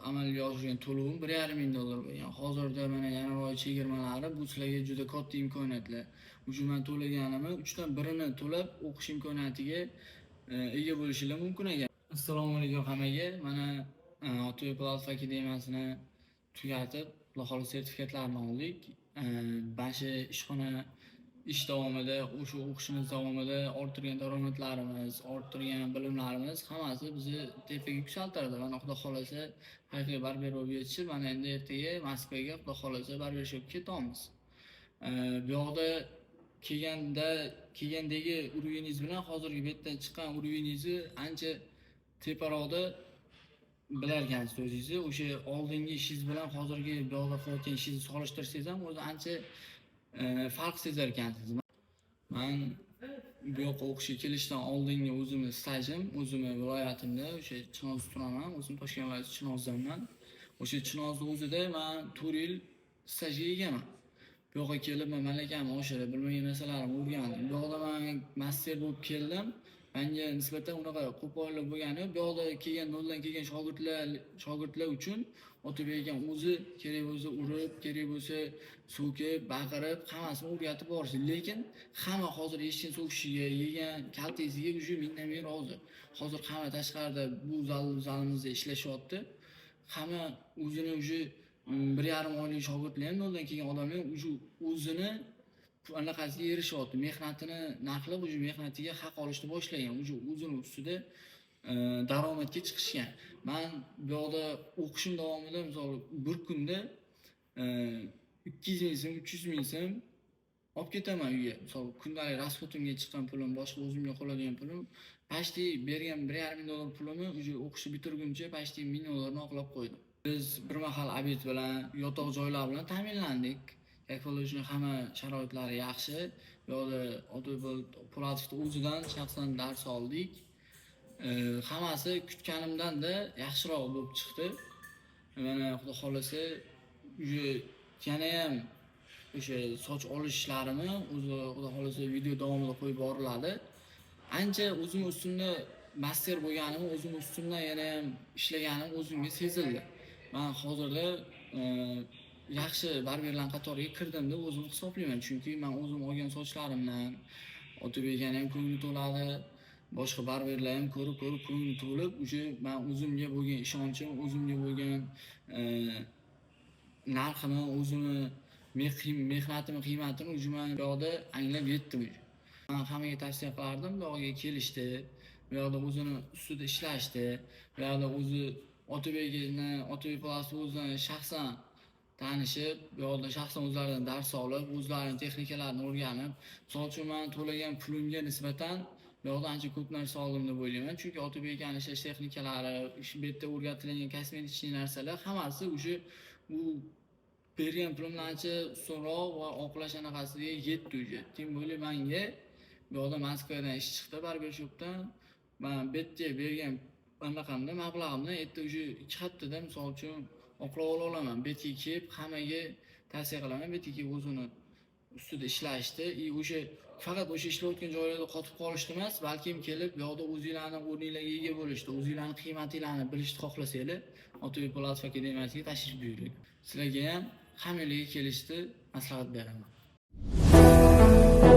amalga oshirgan to'lovim $1,5 ming bo'lgan. Hozirda mana yanvar oyi chegirmalari, bu sizlarga juda katta imkoniyatlar. Уже man to'laganimni uchdan birini to'lab o'qish imkoniyatiga ega bo'lishinglar mumkin ekan. Assalomu alaykum hammaga. Mana Otabek Po'latov akademiyasini tugatib, Xudo xohlasa, sertifikatlarni oldik. Mana shu ishxona ish davomida, o'sha o'qishimiz davomida orttirgan daromadlarimiz, orttirgan bilimlarimiz hammasi bizni tepaga yuksaltirdi. Mana, Xudo xohlasa, haqiqiy barber bo'lib yetishib, mana endi ertaga Moskvaga, Xudo xohlasa, barbershopga ketamiz. Bu yoqda kelganda, kelgandagi уровень ingiz bilan hozirgi bu yerdan chiqqan уровень ingizni ancha teparoqda bilarkansiz o'zingizni. O'sha oldingi ishingiz bilan hozirgi bu yoqda qilayotgan ishingizni solishtirsangiz ham o'zi ancha farq sezar ekansiz. Man bu yoqqa o'qishga kelishdan oldingi o'zimni stajim, o'zimni viloyatimda, o'sha Chinozda turaman, o'zim Toshkent viloyati Chinozdanman. O'sha Chinozni o'zida man 4 yil stajga egaman. Bu yoqqa kelib man malakamni oshirib, bilmagan narsalarimni o'rgandim. Bu yoqda man master bo'lib keldim. Manga nisbatan unaqa qo'pollik bo'lgani yo'q. Bu yoqda kelgan, noldan kelgan shogirdlar uchun Otabek akam o'zi kerak bo'lsa urib, kerak bo'lsa so'kib, baqirib, hammasini o'rgatib borishdi. Lekin hamma hozir eshitgan so'kishiga, yegan kaltagisiga уже mingdan ming rozi. Hozir hamma tashqarida bu zalimizda ishlashyapti. Hamma o'zini уже 1,5 oylik shogirdlar ham, noldan kelgan odamlar ham уже o'zini anaqasiga erishyapti. Mehnatini narxlab, уже mehnatiga haq olishni boshlagan. Уже o'zini ustida daromadga chiqishgan. Man bu yoqda o'qishim davomida, misol, bir kunda 200 ming so'm, 300 ming so'm olib ketaman uyga. Misol, kundalik расход imga chiqqan pulim, boshqa o'zimga qoladigan pulim, почти bergan $1,5 ming pulimni уже o'qishni bitirguncha почти 1000 dollarni oqlab qo'ydim. Biz bir mahal обед bilan, yotoq joylar bilan ta'minlandik. Как положено, hamma sharoitlari yaxshi. Bu yoqda Otabek Po'latovni o'zidan shaxsan dars oldik. Hammasi kutganimdan-da yaxshiroq bo'lib chiqdi. Mana, Xudo xohlasa, уже yanayam o'sha soch olish ishlarimni o'zi, Xudo xohlasa, video davomida qo'yib boriladi. Ancha o'zim ustimda master bo'lganim, o'zim ustimdan yanayam ishlaganim o'zimga sezildi. Man hozirda yaxshi barberlar qatoriga kirdim deb o'zim hisoblayman. Chunki man o'zim olgan sochlarimdan Otabek akani ham ko'ngli to'ladi. Boshqa barberlar ham ko'rib-ko'rib ko'ngli to'lib, уже man o'zimga bo'lgan ishonchim, o'zimga bo'lgan narxini, o'zimni mehnatimni qiymatini уже man bu yoqda anglab yetdim уже. Man hammaga tavsiya qilardim, bu yoqqa kelishdi, bu yoqda o'zini ustida ishlashdi, bu yoqda o'zi Otabekni, Otabek Po'latov o'zidan shaxsan tanishib, bu yoqda shaxsan o'zlaridan dars olib, o'zlarining texnikalarini o'rganib, misol uchun, man to'lagan pulimga nisbatan bu yoqda ancha ko'p narsa oldim deb o'ylayman. Chunki Otabek akani ishlash texnikalari, bu yerda o'rgatilgan косметичный narsalar hammasi уже u bergan pulimdan ancha ustunroq va oqlash anaqasiga yetdi уже. Тем более manga bu yoqda Moskvadan ish chiqdi barbershopdan. Man bu yerga bergan anaqamda, mablag'imdan yerda уже 2 haftada, misol uchun, oqlab ola olaman. Bu yerga kelib hammaga tavsiya qilaman. Bu yerga kelib o'zini ustida ishlashdi и o'sha faqat o'sha ishlayotgan joylarda qotib qolishdi emas, balkim kelib bu yoqda o'zinglarni o'rninglarga ega bo'lishdi, o'zinglarni qiymatinglarni bilishni xohlasanglar, Otabek Po'latov akademiyasiga tashrif buyuring. Sizlarga ham, hammanglarga kelishni maslahat beraman.